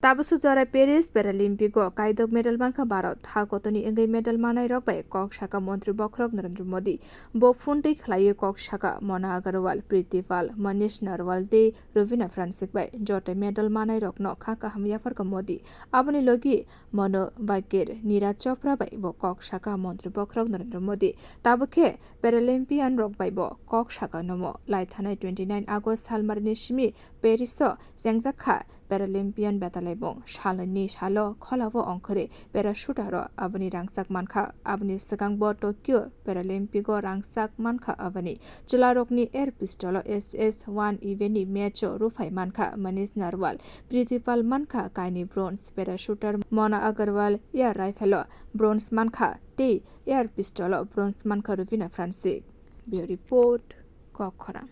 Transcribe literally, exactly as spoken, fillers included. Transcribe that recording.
Tabuk jora Paris Paralympic o kaidok medal mankha Bharat. Ha kotoni wngwi medal manai rok bai kok saka Montri Bokhorok Narendra Modi. Bo phone twi khlaiwi kok saka Mona Agarwal, Priti Pal, Manish Narwal tei Ruvina Fransik bai. Joto medal manai rokno kha kaham yapharkha Modi. Aboni logi Manu Bakir, Neeraj Chopra bai bo kok saka Montri Bokhorok Narendra Modi. Tabuk khe Paralympian rok bai bo kok saka nomo. Lai thanai twenty nine August salmarini simi Paris o chengjak kha Paralympian betalaimung. Salni salo kholao ongkhorwi parachuter o aboni rangchak mankha. Aboni swkang bo Tokyo Paralympic o rangchak mankha aboni. Chwlarokni air pistol o S S one event ni match o ruphai mankha Manish Narwal. Priti Pal mankha kainwi bronze, parachuter Mona Agarwal air rifle o bronze mankha tei air pistol o bronze mankha Ruvina Fransik. Bureau Report, Kokkhorang.